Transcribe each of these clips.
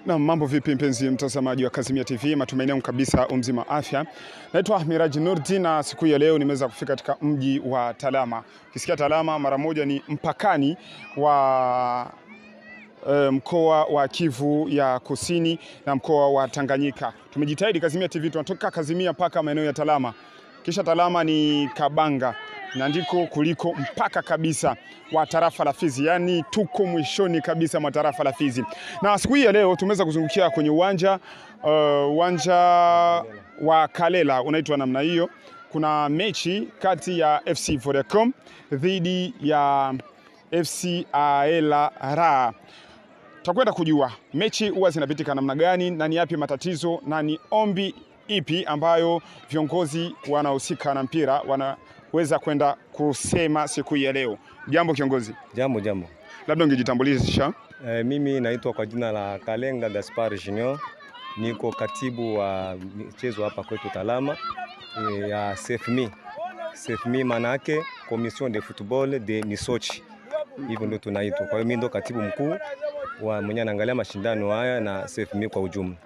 Na mambo vipi, mpenzi mtazamaji wa Kazimia TV, matumaini yangu kabisa umzima afya. Naitwa Miraji Nurdin na siku ya leo nimeweza kufika katika mji wa Talama. Ukisikia Talama mara moja ni mpakani wa mkoa wa Kivu ya Kusini na mkoa wa Tanganyika. Tumejitahidi Kazimia TV, tunatoka Kazimia mpaka maeneo ya Talama, kisha Talama ni Kabanga na ndiko kuliko mpaka kabisa wa tarafa la Fizi, yaani tuko mwishoni kabisa mwa tarafa la Fizi. Na siku hii ya leo tumeweza kuzungukia kwenye uwanja uwanja wa Kalela unaitwa namna hiyo. Kuna mechi kati ya FC Vodacom dhidi ya FC Aela Ra. Tutakwenda kujua mechi huwa zinapitika namna gani na ni yapi matatizo na ni ombi ipi ambayo viongozi wanahusika na mpira wanaweza kwenda kusema siku ya leo. Jambo kiongozi. Jambo jambo. Labda ungejitambulisha. Mimi naitwa kwa jina la Kalenga Gaspar Junior, niko katibu wa michezo hapa kwetu Talama ya CFMI. CFMI maana yake Commission de Football de Misochi, hivyo ndio tunaitwa. Kwa hiyo mimi ndo katibu mkuu wa mwenye anaangalia mashindano haya na CFMI kwa ujumla.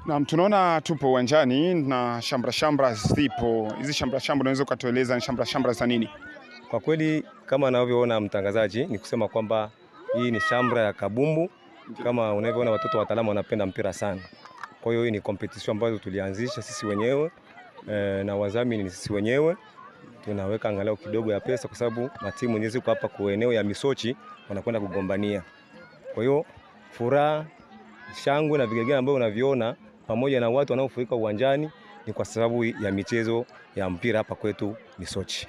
Naam, tunaona tupo uwanjani na shamra shamra zipo. Hizi shamra shamra unaweza ukatueleza ni shamra shamra za nini? Kwa kweli kama anavyoona mtangazaji ni kusema kwamba hii ni shamra ya kabumbu. Kama unavyoona watoto wa Talama wanapenda mpira sana. Kwa hiyo hii ni competition ambayo tulianzisha sisi wenyewe na wadhamini ni sisi wenyewe. Tunaweka angalau kidogo ya pesa kwa sababu matimu nyingi ziko hapa kwa eneo ya Misochi wanakwenda kugombania. Kwa hiyo furaha, shangwe na vigelegele ambavyo unaviona pamoja na watu wanaofurika uwanjani ni kwa sababu ya michezo ya mpira hapa kwetu Misochi.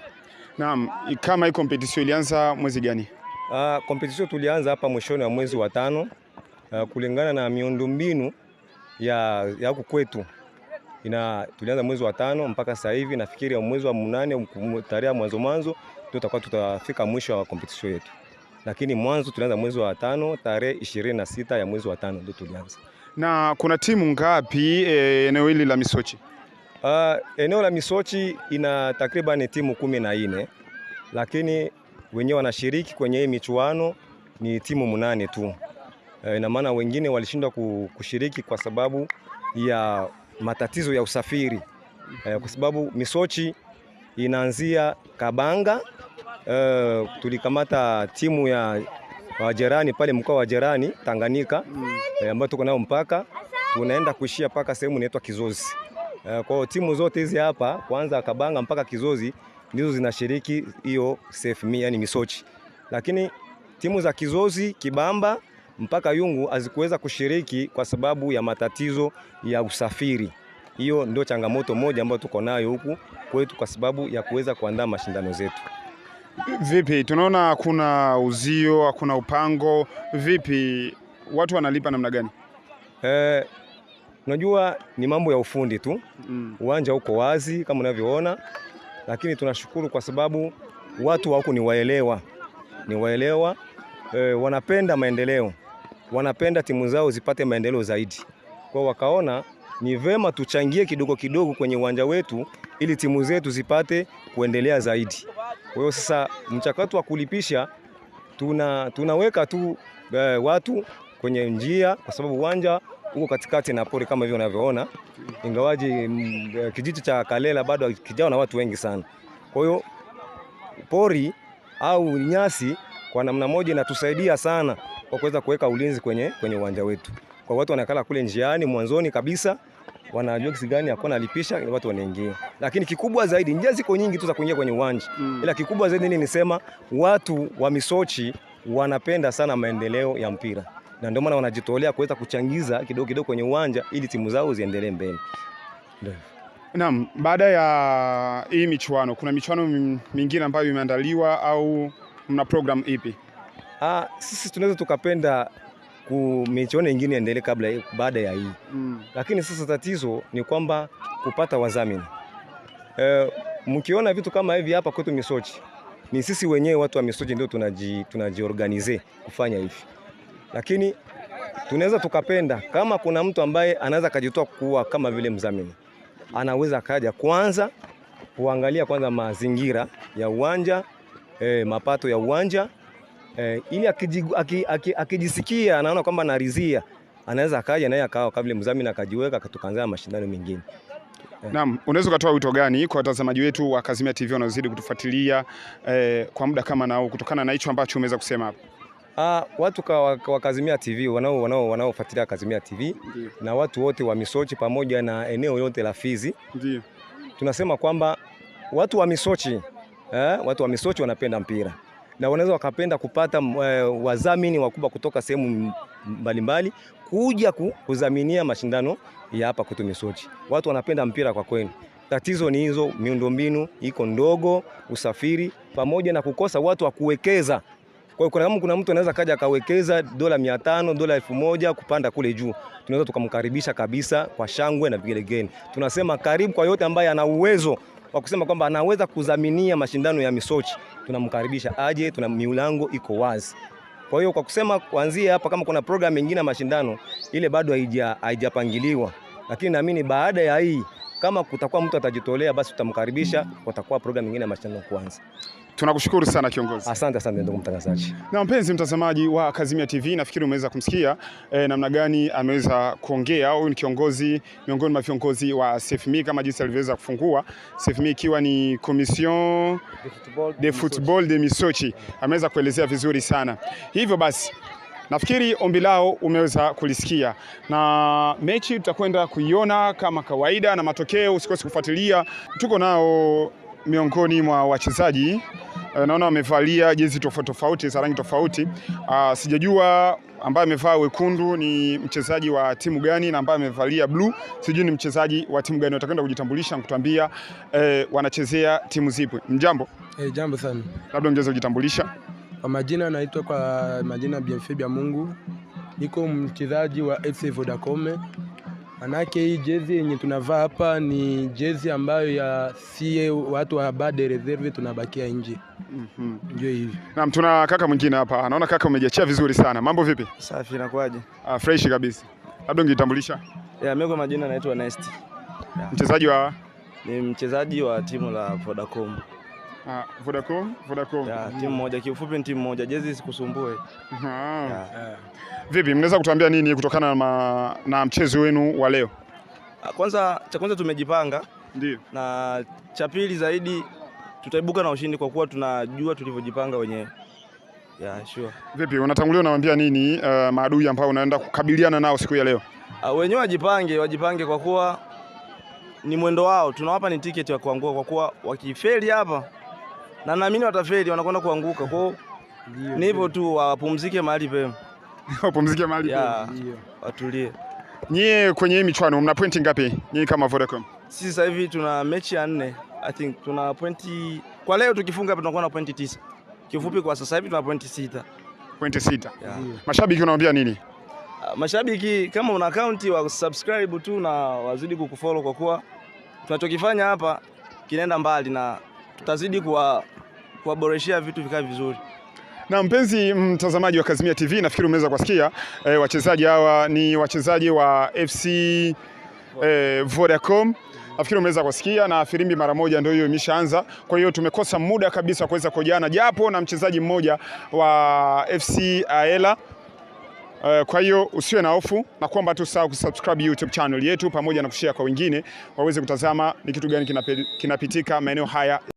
Naam, kama hii competition ilianza mwezi gani? Competition tulianza hapa mwishoni wa mwezi wa 5 kulingana na miundombinu ya huku kwetu. Tulianza mwezi wa 5 mpaka sasa hivi nafikiri mwezi wa 8 tarehe mwanzo mwanzo tutakuwa tutafika mwisho wa competition yetu. Lakini mwanzo tulianza mwezi wa 5 tarehe 26 ya mwezi wa 5 ndio tulianza. Na kuna timu ngapi eneo hili la Misochi? Eneo la Misochi ina takriban timu 14, lakini wenyewe wanashiriki kwenye hii michuano ni timu 8 tu. Ina maana wengine walishindwa kushiriki kwa sababu ya matatizo ya usafiri. Kwa sababu Misochi inaanzia Kabanga. Tulikamata timu ya wajerani pale mkoa wa Jerani Tanganyika, ambayo tuko nao mpaka tunaenda kuishia paka sehemu inaitwa Kizozi. Kwa hiyo timu zote hizi hapa kwanza Kabanga mpaka Kizozi ndizo zinashiriki hiyo CFMI, yani Misochi. Lakini timu za Kizozi, Kibamba mpaka Yungu hazikuweza kushiriki kwa sababu ya matatizo ya usafiri. Hiyo ndio changamoto moja ambayo tuko nayo huku kwetu kwa sababu ya kuweza kuandaa mashindano zetu. Vipi, tunaona kuna uzio, hakuna upango. Vipi, watu wanalipa namna gani? Unajua ni mambo ya ufundi tu. Uwanja uko wazi kama unavyoona, lakini tunashukuru kwa sababu watu wako ni waelewa. Ni waelewa, wanapenda maendeleo. Wanapenda timu zao zipate maendeleo zaidi. Kwa wakaona ni vema tuchangie kidogo kidogo kwenye uwanja wetu ili timu zetu zipate kuendelea zaidi. Kwa hiyo sasa mchakato wa kulipisha tunaweka tu watu kwenye njia kwa sababu uwanja uko katikati na pori kama hivyo unavyoona. Ingawaji kijiji cha Kalela bado hakijawa na watu wengi sana. Kwa hiyo pori au nyasi kwa namna moja inatusaidia sana kwa kuweza kuweka ulinzi kwenye uwanja wetu. Kwa watu wanakala kule njiani mwanzoni kabisa wanajua kisi gani hakuna lipisha watu wanaingia. Lakini kikubwa zaidi njia ziko nyingi tu za kuingia kwenye uwanja. Ila kikubwa zaidi nini nisema watu wa Misochi wanapenda sana maendeleo ya mpira. Na ndio maana wanajitolea kuweza kuchangiza kidogo kidogo kwenye uwanja ili timu zao ziendelee mbele. Ndio. Naam, baada ya hii michuano kuna michuano mingine ambayo imeandaliwa au mna program ipi? Sisi tunaweza tukapenda michuano nyingine iendelee baada ya hii. Lakini sasa tatizo ni kwamba kupata wadhamini. Mkiona vitu kama hivi hapa kwetu Misochi, ni sisi wenyewe watu wa Misochi ndio tunajiorganize kufanya hivi. Lakini tunaweza tukapenda kama kuna mtu ambaye anaweza kujitoa kuwa kama vile mdhamini. Anaweza kaja kwanza kuangalia kwanza mazingira ya uwanja, mapato ya uwanja, ili akijisikia anaona kwamba anaridhia, Anaweza akaja naye akawa kabla mdhamini akajiweka tukaanza mashindano mengine. Naam, unaweza ukatoa wito gani kwa watazamaji wetu wa Kazimia TV wanaozidi kutufuatilia kwa muda kama nao kutokana na hicho ambacho umeweza kusema hapo? Watu wa Kazimia TV wanaofuatilia Kazimia TV. Ndiyo. Na watu wote wa Misochi pamoja na eneo yote la Fizi. Ndiyo. Tunasema kwamba watu wa Misochi, watu wa Misochi wanapenda mpira na wanaweza wakapenda kupata wadhamini wakubwa kutoka sehemu mbalimbali kuja kudhaminia mashindano ya hapa kwetu Misochi. Watu wanapenda mpira kwa kweli. Tatizo ni hizo miundombinu iko ndogo, usafiri pamoja na kukosa watu wa kuwekeza. Kwa hiyo kama kuna mtu anaweza kaja akawekeza $500, $1000 kupanda kule juu, tunaweza tukamkaribisha kabisa kwa shangwe na vigelegele. Tunasema karibu kwa yote ambaye ana uwezo wa kusema kwamba anaweza kudhaminia mashindano ya Misochi, tunamkaribisha aje, tuna milango iko wazi. Kwa hiyo kwa kusema kuanzia hapa kama kuna program nyingine ya mashindano ile bado haijapangiliwa, lakini naamini baada ya hii kama kutakuwa mtu atajitolea basi tutamkaribisha, kutakuwa program nyingine ya mashindano kuanza. Tunakushukuru sana kiongozi. Asante, asante ndugu mtangazaji. Na mpenzi mtazamaji wa Kazimia TV, nafikiri umeweza kumsikia namna gani ameweza kuongea. Huyu ni kiongozi miongoni mwa viongozi wa CFMI kama jinsi alivyoweza kufungua CFMI ikiwa ni Commission de Football de Misochi. Ameweza kuelezea vizuri sana. Hivyo basi nafikiri ombi lao umeweza kulisikia, na mechi tutakwenda kuiona kama kawaida na matokeo usikose kufuatilia. Tuko nao miongoni mwa wachezaji, naona wamevalia jezi tofauti tofauti za rangi tofauti. Sijajua ambaye amevaa wekundu ni mchezaji wa timu gani na ambaye amevalia blue sijui ni mchezaji wa timu gani. Watakwenda kujitambulisha na kutuambia wanachezea timu zipi. Mjambo? Jambo sana. Labda mjeze kujitambulisha. Kwa majina naitwa kwa majina Bienfait Bya Mungu. Niko mchezaji wa FC Vodacom. Manake hii jezi yenye tunavaa hapa ni jezi ambayo ya sie watu wa bade reserve tunabakia nje. Ndio hivi. Naam, tuna kaka mwingine hapa. Naona kaka umejiachia vizuri sana. Mambo vipi? Safi, inakuaje? Fresh kabisa. Labda ungejitambulisha. Yeah, mimi kwa majina naitwa Nest. Yeah. Mchezaji wa? Ni mchezaji wa timu la Vodacom. Vodacom, Vodacom. Yeah, timu moja, kiufupi ni timu moja. Jezi sikusumbue. Yeah. Vipi, mnaweza kutuambia nini kutokana na mchezo wenu wa leo? Kwanza, cha kwanza tumejipanga. Ndio. Na cha pili zaidi tutaibuka na ushindi kwa kuwa tunajua tulivyojipanga wenyewe. Yeah, sure. Vipi, unatangulia unawaambia nini maadui ambao unaenda kukabiliana nao siku ya leo? Wenyewe wajipange kwa kuwa ni mwendo wao. Tunawapa ni tiketi ya kuanguka kwa kuwa wakifeli hapa na naamini watafeli, wanakwenda kuanguka. Kwa hiyo ni hivyo tu, wapumzike mahali pema. Wapumzike mahali pema. Watulie. Nyie kwenye hii michuano mna pointi ngapi? Nyie kama Vodacom? Sisi sasa hivi tuna mechi ya 4. I think tuna pointi kwa leo tukifunga hapa tunakuwa na pointi 9. Kifupi kwa sasa hivi tuna pointi 6. Pointi 6. Yeah. Mashabiki unawaambia nini? Mashabiki kama una account wa subscribe tu na wazidi kukufollow kwa kuwa tunachokifanya hapa kinaenda mbali na tutazidi kuwaboreshea vitu vikae vizuri. Na mpenzi mtazamaji wa Kazimia TV, nafikiri umeweza kusikia wachezaji hawa ni wachezaji wa FC Vodacom. Nafikiri umeweza kusikia na filimbi mara moja ndio hiyo imeshaanza. Kwa hiyo tumekosa muda kabisa kuweza kujiana japo na mchezaji mmoja wa FC Aela. Kwa hiyo usiwe na hofu na kwamba tu usahau kusubscribe YouTube channel yetu pamoja na kushare kwa wengine waweze kutazama ni kitu gani kinapitika maeneo haya.